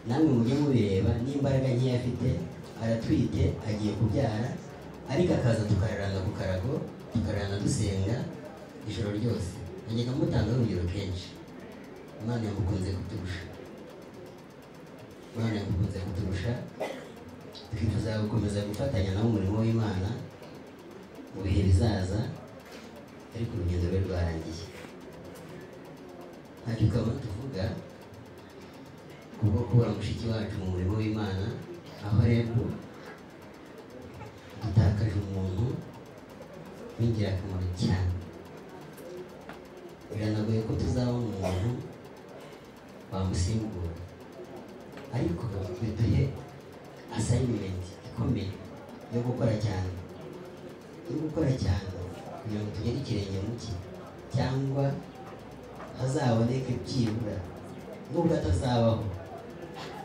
namwe mujye mubireba, n'imbaraga nkeya afite, aratwite, agiye kubyara, ariko akaza tukararana ku karago, tukararana dusenga ijoro ryose. Najyaga mutangaho urugero kenshi. Imana yamukunze kuturusha, Imana yamukunze kuturusha. Twifuza gukomeza gufatanya nawe umurimo w'Imana mu bihe bizaza, ariko urugendo rwe rwarangiye. Ntacyo ukabona tuvuga kubwo kubura mushiki wacu mu murimo w'Imana, aho rero dutakaje umuntu w'ingirakamaro cyane. Biranagoye ko tuzaba umuntu wamusimbura, ariko biduhe assignment ikomeye yo gukora cyane, yo gukora cyane kugira ngo tugere ikirenge mu cye, cyangwa hazaboneke byibura, nubwo atazabaho,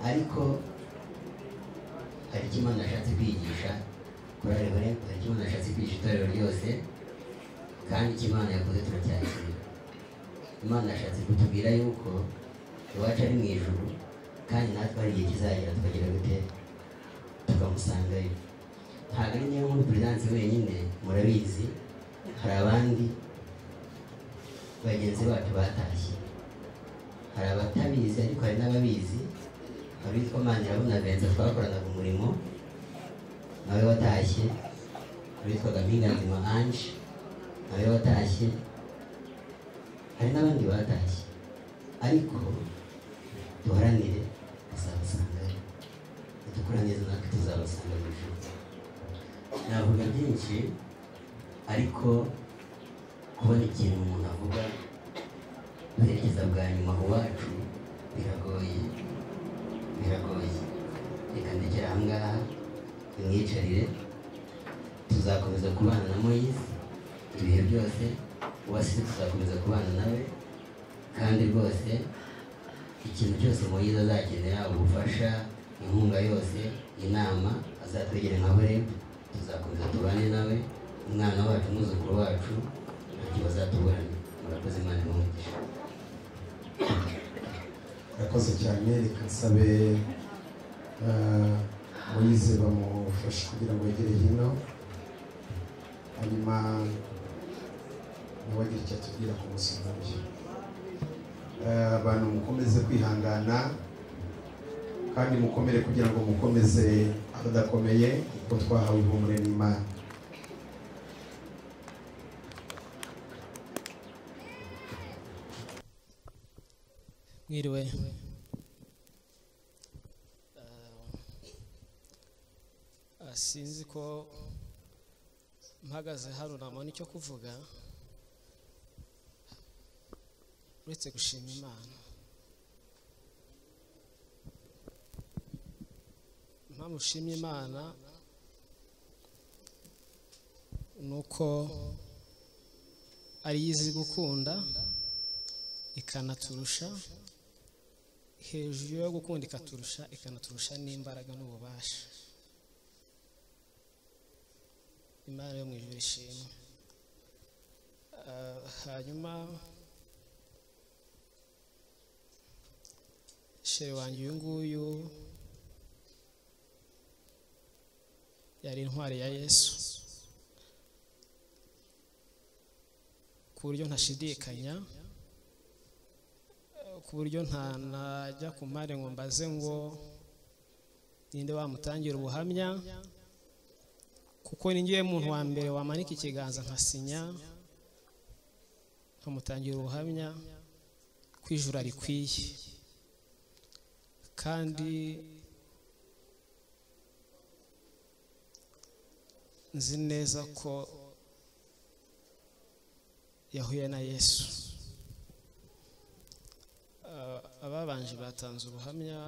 ariko hari icyo Imana yashatse kwigisha korali Horeb, hari icyo Imana yashatse kwigisha itorero ryose, kandi icyo Imana yakoze turacyakira. Imana yashatse kutubwira yuko iwacu ari mu ijuru, kandi natwe hari igihe kizagera tukagera gute tukamusangayo. Ntabwo ari niyo nkuru Prudence wenyine, murabizi hari abandi bagenzi bacu batashye, hari abatabizi ariko hari n'ababizi. Hari uwitwa Manirabona Vincent twakoranaga umurimo nawe watashye, hari uwitwaga Mpinganzima Ange nawe watashye, hari n'abandi batashye, ariko duharanire kuzabasangayo, nidukora neza natwe tuzabasanga mu ijuru. Navuga byinshi, ariko kubona ikintu umuntu avuga duherekeza bwa nyuma iwacu biragoye, biragoye. Reka ndekere aha ngaha, nimwicarire, tuzakomeza kubana na Moise ibihe byose, uwasize tuzakomeza kubana nawe, kandi rwose ikintu cyose Moise azakenera, ubufasha, inkunga yose, inama, azatwegere nka Horeb, tuzakomeza tubane nawe, umwana wacu, umwuzukuru wacu, ntacyo bazatuburana. Murakoze, Imana ibahe umugisha. Murakoze cyane. Reka nsabe Moise bamufashe kugira ngo yegere hino, hanyuma nawe agire icyo atubwira ku munsi nk'uyu. Abantu mukomeze kwihangana kandi mukomere kugira ngo mukomeze abadakomeye, kuko twahawe ihumure n'Imana. Mwiriwe. Sinzi ko mpagaze hano ntabona icyo kuvuga uretse gushima Imana. Impamvu ushimye Imana ni uko ari izi gukunda ikanaturusha, hejuru yo gukunda ikaturusha, ikanaturusha n'imbaraga n'ububasha. Imana yo mu ijuru ishimwe. Hanyuma shere wanjye uyu nguyu yari intwari ya Yesu ku buryo ntashidikanya, ku buryo ntanajya ku mpare ngo mbaze ngo ninde wamutangira ubuhamya, kuko ni ngiye muntu wa mbere wamanika ikiganza nkasinya nkamutangira ubuhamya ko ijuru rikwiye. Kandi Nzi neza ko yahuye na Yesu. Ababanje batanze ubuhamya,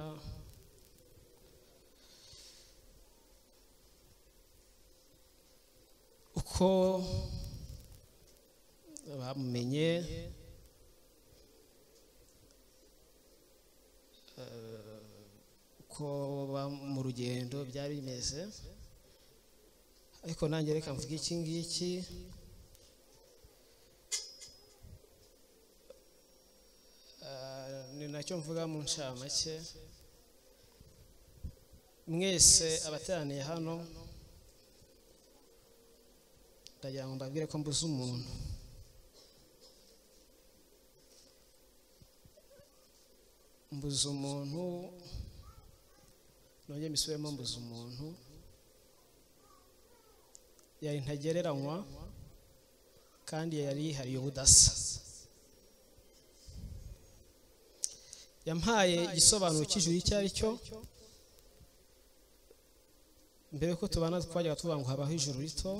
uko bamumenye, uko mu rugendo byari bimeze, ariko nanjye reka mvuge iki ngiki. Ni nacyo mvuga mu ncamake. Mwese abateraniye hano, ndagira ngo mbabwire ko mbuze umuntu. Mbuze umuntu, nongeye mbisubiremo, mbuze umuntu yari ntagereranywa kandi yari yihariye ubudasa. Yampaye igisobanuro cy'ijuru icyo ari cyo. Mbere yuko tubana twajyaga tuvuga ngo habaho ijuru rito,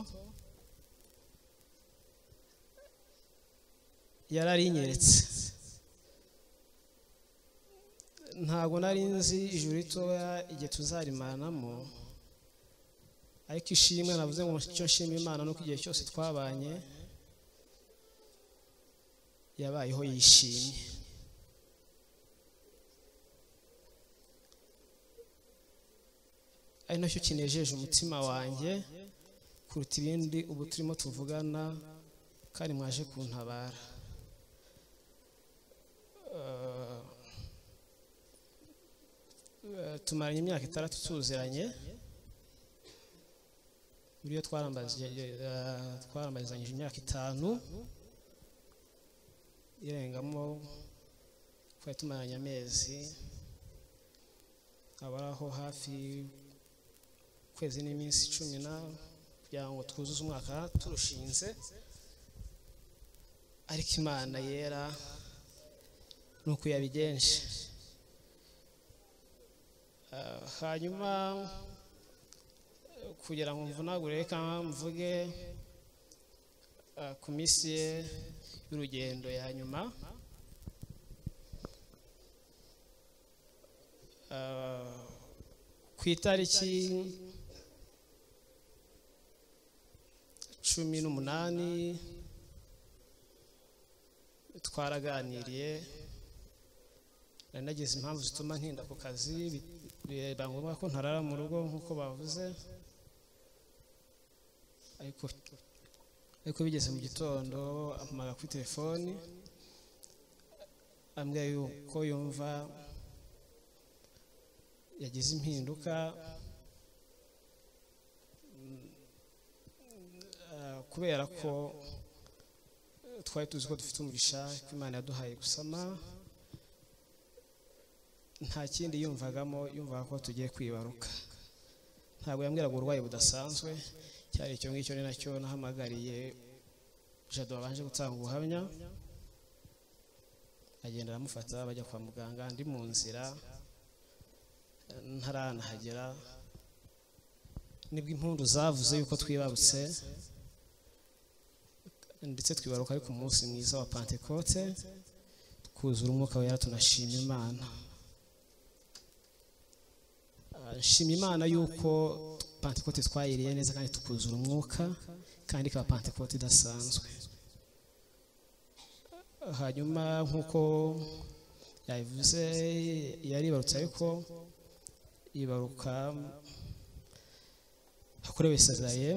yararinyeretse. Ntabwo nari nzi ijuru ritoya igihe tuzarimanamo, ariko ishimwe navuze ngo icyo nshima Imana nuko igihe cyose twabanye yabayeho yishimye. Ari nacyo kinejeje umutima wanjye kuruta ibindi ubu turimo tuvugana, kandi mwaje kuntabara. Tumaranye imyaka 6 tuziranye, muri yo twarambazanyije imyaka 5 irengamo, twari tumaranye amezi abaraho hafi kwezi n'iminsi 10 kugira ngo twuzuze umwaka turushinze. Ariko Imana yera nuko yabigenje. Hanyuma kugira ngo mvunagure, reka mvuge ku minsi ye y'urugendo ya nyuma. Ku itariki 18 twaraganiriye, nari nagize impamvu zituma ntinda ku kazi, biba ngombwa ko ntarara mu rugo nk'uko bavuze, ariko bigeze mu gitondo ampamagara kuri telefoni ambwira yuko yumva yagize impinduka kubera ko twari tuzi ko dufite umugisha ko Imana yaduhaye gusama, nta kindi yumvagamo, yumvaga ko tugiye kwibaruka. Ntabwo yambwiraga uburwayi budasanzwe, cyari icyo ngicyo. Ni nacyo nahamagariye Jado wabanje gutanga ubuhamya, agenda aramufata bajya kwa muganga. Ndi mu nzira ntaranahagera nibwo impundu zavuze yuko twibarutse, ndetse twibaruka ariko umunsi mwiza wa Pentecote, twuzura umwuka wera, tunashima Imana. Nshima Imana yuko Pentecote twayiriye neza kandi tukuzura umwuka, kandi ikaba Pentecote idasanzwe. Hanyuma nk'uko yabivuze yaribarutse, ariko yibaruka akorewe sezaye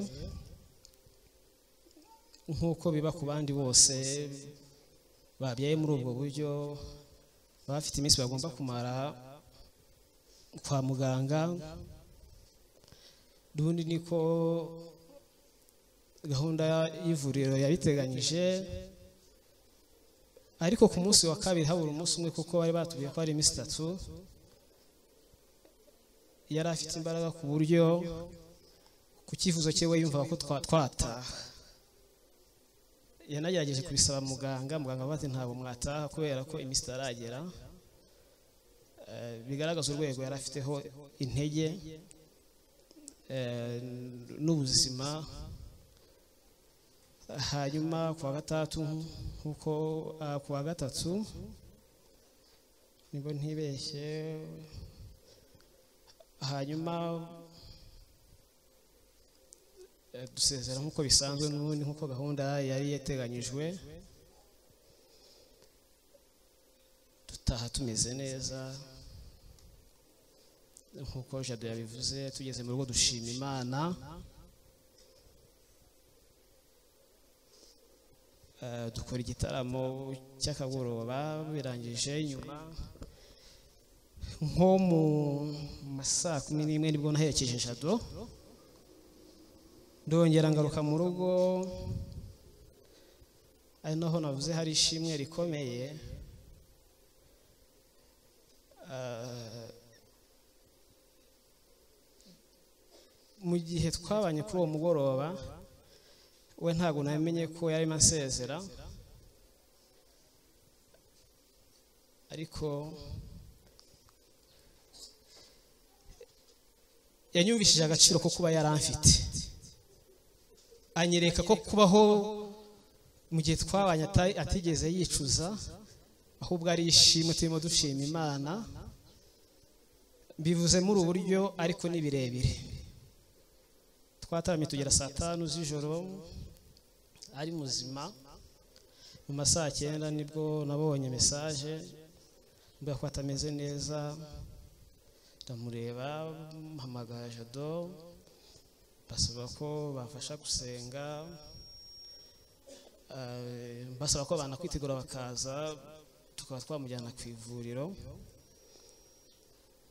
nk'uko biba ku bandi bose babyaye muri ubwo buryo, bafite iminsi bagomba kumara kwa muganga. N'ubundi niko gahunda y'ivuriro yabiteganyije, ariko ku munsi wa kabiri habura umunsi umwe, kuko bari batubwiye ko ari iminsi 3, yari afite imbaraga ku buryo ku cyifuzo cye we yumvaga ko twataha. Yanagerageje kubisaba muganga, muganga ati ntabwo mwataha kubera ko iminsi itaragera. Bigaragaza urwego yari afiteho intege n'ubuzima. Hanyuma kuwa gatatu, nkuko kuwa gatatu nibwo ntibeshye, hanyuma dusezera nkuko bisanzwe n'ubundi nkuko gahunda yari yateganyijwe, dutaha tumeze neza nkuko Jado yabivuze. Tugeze mu rugo dushima Imana. Dukora igitaramo cy'akagoroba, birangije nyuma nko mu masaa 11 nibwo naherekeje Jado, ndongera ngaruka mu rugo. Ari naho navuze hari ishimwe rikomeye. Mu gihe twabanye kuri uwo mugoroba, we ntabwo namenye ko yarimo ansezera, ariko yanyumvishije agaciro ko kuba yaramfite, anyereka ko kubaho mu gihe twabanye atigeze yicuza, ahubwo ari ishimwe turimo dushima Imana. Bivuze muri ubu buryo ariko ni birebire. Twataramye tugera saa 5 z'ijoro ari muzima. Mu masaha 9 nibwo nabonye message mbwa ko atameze neza, ndamureba mpamagara Jado, basaba ko bafasha gusenga, basaba ko banakwitegura bakaza tukaba twamujyana ku ivuriro.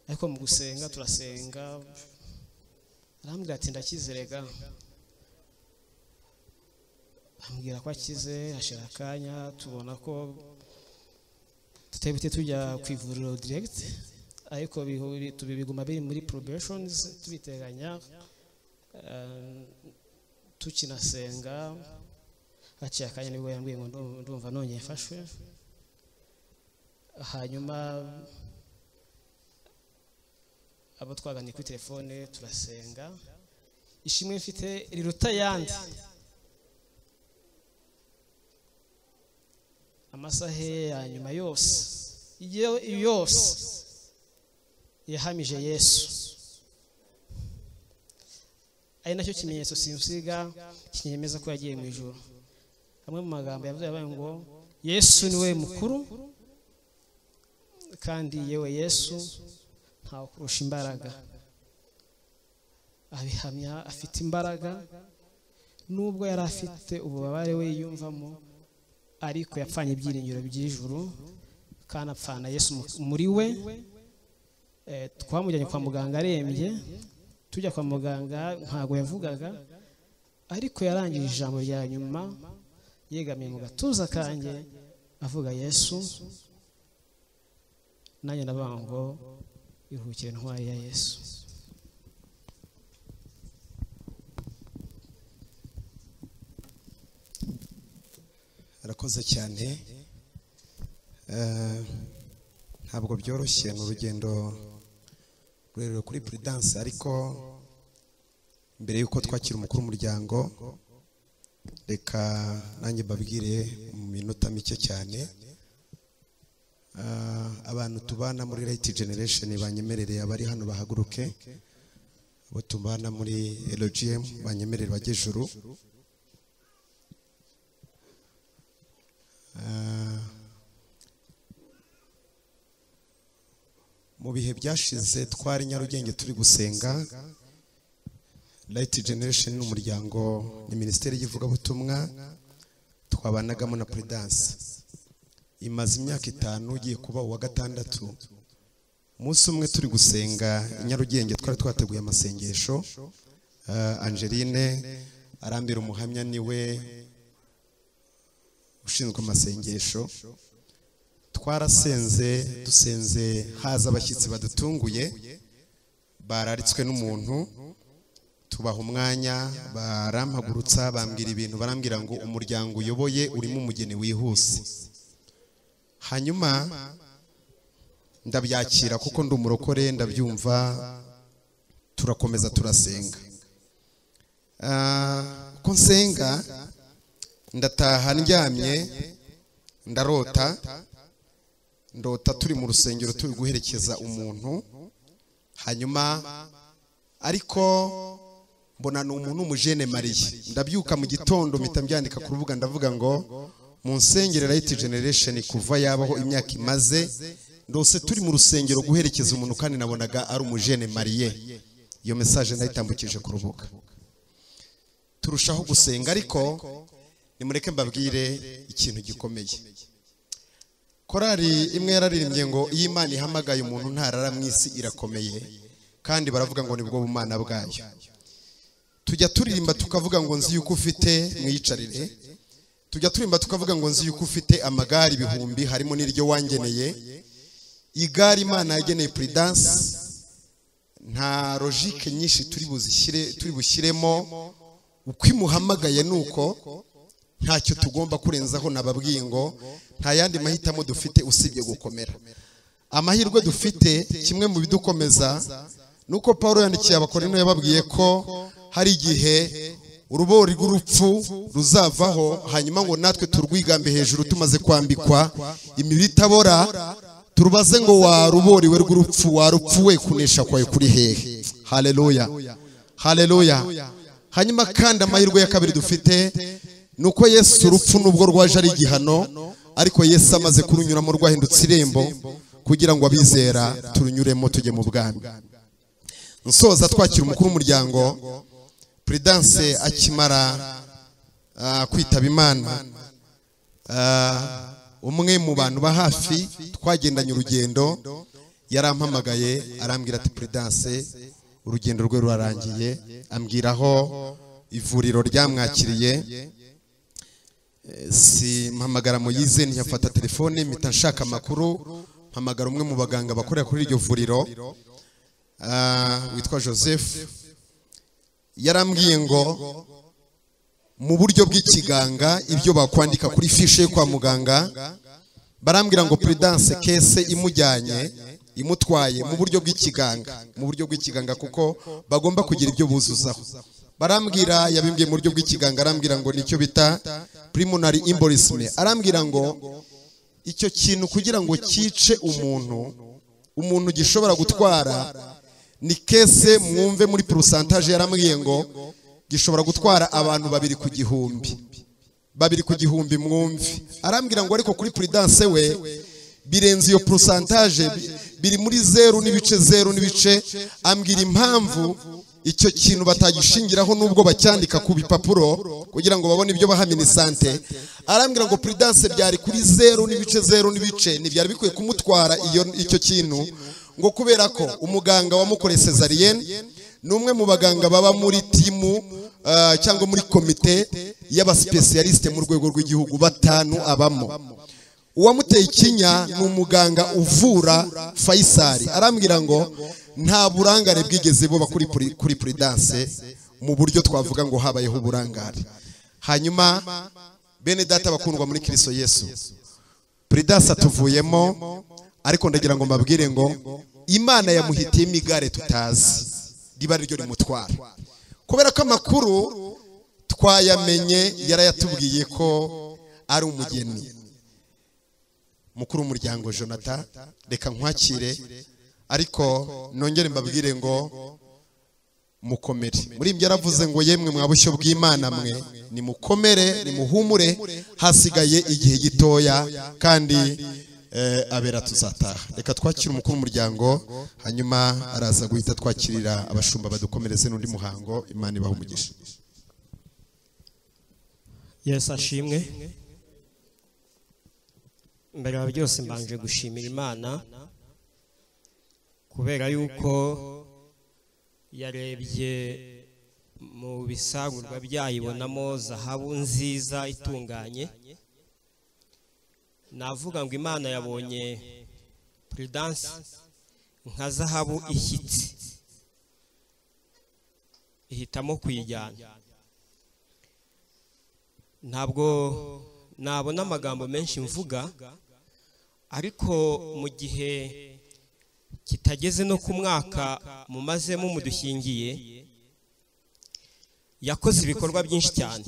Ariko mu gusenga turasenga, arambwira ati ndakizerega, ambwira ko akize. Hashira akanya tubona ko tutebite tujya ku ivuriro direct, ariko tubiguma biri muri probations tubiteganya, tukinasenga. Haciye akanya nibwo yambwiye ngo ndumva nongeye mfashwe. Hanyuma abo twaganiriye kuri telefone turasenga. Ishimwe mfite riruta yandi, amasaha ya nyuma yose yose yahamije Yesu, ari nacyo kimenyetso simusiga kinyemeza ko yagiye mu ijuru. Amwe mu magambo yavuze yabaye ngo Yesu niwe mukuru, kandi yewe Yesu ntawe kurusha imbaraga. Abihamya afite imbaraga, nubwo yari afite ububabare we yiyumvamo, ariko yapfanye ibyiringiro by'ijuru kandi apfana Yesu muri we. Twamujyanye kwa muganga arembye, tujya kwa muganga ntago yavugaga, ariko yarangije ijambo rya nyuma yegamiye mu gatuza kanjye avuga Yesu. Nanjye ndavuga ngo iruhukire ntwari ya Yesu. Arakoze cyane. Ntabwo byoroshye, ni urugendo rurerure kuri Prudence, ariko mbere yuko twakira umukuru w'umuryango, reka nanjye mbabwire mu minota mike cyane. Abantu tubana muri Light Generation banyemerereye, abari hano bahaguruke, abo tubana muri LGM banyemerere bajye juru. Mu bihe byashize twari Nyarugenge turi gusenga. Light Generation ni umuryango, ni minisiteri y'ivugabutumwa twabanagamo na Prudence. Imaze imyaka 5 ugiye kuba uwa 6. Umunsi umwe turi gusenga Nyarugenge twari twateguye amasengesho, Angeline arambira umuhamya niwe ushinzwe amasengesho. Twarasenze dusenze, haza abashyitsi badutunguye bararitswe n'umuntu, tubaha umwanya, barampagurutsa bambwira ibintu, barambwira ngo umuryango uyoboye urimo umugeni wihuse. Hanyuma ndabyakira kuko ndi umurokore, ndabyumva, turakomeza turasenga. Ko nsenga ndataha ndyamye ndarota, ndota turi mu rusengero turi guherekeza umuntu, hanyuma ariko mbona ni umuntu w'umujene mariye. Ndabyuka mu gitondo mpita mbyandika ku rubuga, ndavuga ngo mu nsengero Light Generation kuva yabaho imyaka imaze, ndose turi mu rusengero guherekeza umuntu kandi nabonaga ari umujene mariye. Iyo message ndayitambukije ku rubuga. Turushaho gusenga, ariko nimureke mbabwire ikintu gikomeye. Korari imwe yararirimbye ngo iyo Imana ihamagaye umuntu ntarara mu isi irakomeye, kandi baravuga ngo nibwo bumana bwayo. Tujya turirimba tukavuga ngo nzi yuko ufite, mwiyicarire. Tujya turirimba tukavuga ngo nzi yuko ufite amagare ibihumbi, harimo n'iryo wangeneye. Igare Imana yageneye Prudence, nta logique nyinshi turi bushyiremo. Uko imuhamagaye nuko ntacyo tugomba kurenzaho. Nababwiye ngo nta yandi mahitamo dufite usibye gukomera. Amahirwe dufite, kimwe mu bidukomeza nuko Paulo yandikiye Abakorinto yababwiye ko hari igihe urubori rw'urupfu ruzavaho, hanyuma ngo natwe turwigambe hejuru tumaze kwambikwa imibiri itabora, turubaze ngo waruboriwe rw'urupfu, warupfuwe kunesha kwawe kuri hehe? Haleluya, haleluya. Hanyuma kandi amahirwe ya kabiri dufite nuko Yesu urupfu nubwo rwaje ari igihano, ariko Yesu amaze kurunyuramo rwahindutse irembo kugira ngo abizera turunyuremo tujye mu bwami. Nsoza twakira umukuru w'umuryango Prudence akimara kwitaba Imana, umwe mu bantu ba hafi twagendanye urugendo yarampamagaye arambwira ati Prudence urugendo rwe rurarangiye, ambwira aho ivuriro ryamwakiriye. Si mpamagara Moyize ntiyafata telefone, mpita nshaka amakuru, mpamagara umwe mu baganga bakorera kuri iryo vuriro witwa Joseph. Yarambwiye ngo mu buryo bw'ikiganga ibyo bakwandika kuri fishe yo kwa muganga, barambwira ngo Prudence kese imujyanye imutwaye mu buryo bw'ikiganga, mu buryo bw'ikiganga kuko bagomba kugira ibyo buzuzaho. Barambwira, yabimbwiye mu buryo bw'ikiganga, arambwira ngo nicyo bita pulmonary embolism. Arambwira ngo icyo kintu kugira ngo cyice umuntu gishobora gutwara ni kese, mwumve muri pourcentage yarambwiye ngo gishobora gutwara abantu 2 ku gihumbi, 2 ku gihumbi, mwumve. Arambwira ngo ariko kuri Prudence we birenze iyo pourcentage, biri muri 0.0. Ambwira impamvu icyo kintu batagishingiraho nubwo bacyandika ku bipapuro kugira ngo babone ibyo baha minisante. Arambwira ngo Prudence byari kuri 0.0 ntibyari bikwiye kumutwara iyo icyo kintu, ngo kubera ko umuganga wamukoreye cesarienne ni umwe mu baganga baba muri timu cyangwa muri komite y'abasipesiyaliste mu rwego rw'igihugu 5 abamo. Uwamuteye ikinya ni umuganga uvura Faisal. Arambwira ngo nta burangare bwigeze buba kuri Prudence mu buryo twavuga ngo habayeho uburangare. Hanyuma bene data bakundwa muri Kristo Yesu, Prudence atuvuyemo, ariko ndagira ngo mbabwire ngo Imana yamuhitiyemo igare tutazi riba ryo rimutwara, kubera ko amakuru twayamenye yarayatubwiye ko ari umugeni. Mukuru w'umuryango Jonathan, reka nkwakire, ariko nongere mbabwire ngo mukomere. Muri ibyo yaravuze ngo yemwe mwa bushyo bw'Imana mwe nimukomere, nimuhumure, hasigaye igihe gitoya kandi abera tuzataha. Reka twakire umukuru w'umuryango, hanyuma araza guhita twakirira abashumba badukomereze n'undi muhango. Imana ibahe umugisha. Yesu ashimwe. Mbere ya byose mbanje gushimira Imana kubera yuko yarebye mu bisagurwa byayibonamo zahabu nziza itunganye. Navuga ngo Imana yabonye Prudence nka zahabu ishyitsi, ihitamo kuyijyana. Ntabwo nabona amagambo menshi mvuga, ariko mu gihe kitageze no ku mwaka mumazemo mudushyingiye, Yakoze ibikorwa byinshi cyane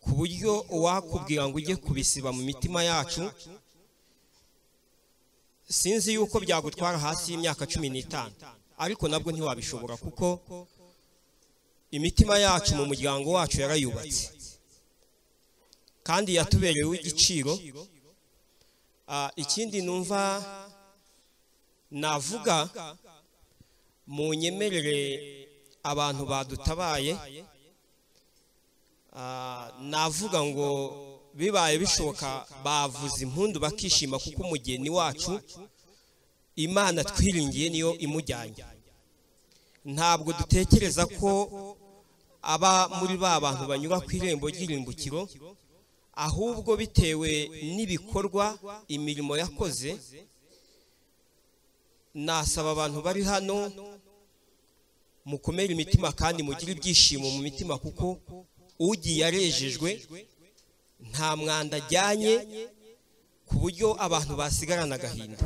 ku buryo uwakubwira ngo ujye kubisiba mu mitima yacu, sinzi yuko byagutwara hasi y'imyaka 15, ariko nabwo ntiwabishobora kuko imitima yacu mu muryango wacu yarayubatse kandi yatubereye igiciro. Ikindi numva navuga, mu nyemerere abantu badutabaye, navuga ngo bibaye bishoboka bavuza impundu bakishima, kuko umugeni wacu Imana twiringiye niyo imujyanye. Ntabwo dutekereza ko aba muri ba bantu banyura ku irembo ry'irimbukiro, ahubwo bitewe n'ibikorwa imirimo yakoze. Nasaba abantu bari hano mukomere imitima kandi mugire ibyishimo mu mitima, kuko ugiye arejejwe, nta mwanda ajyanye, ku buryo abantu basigarana agahinda.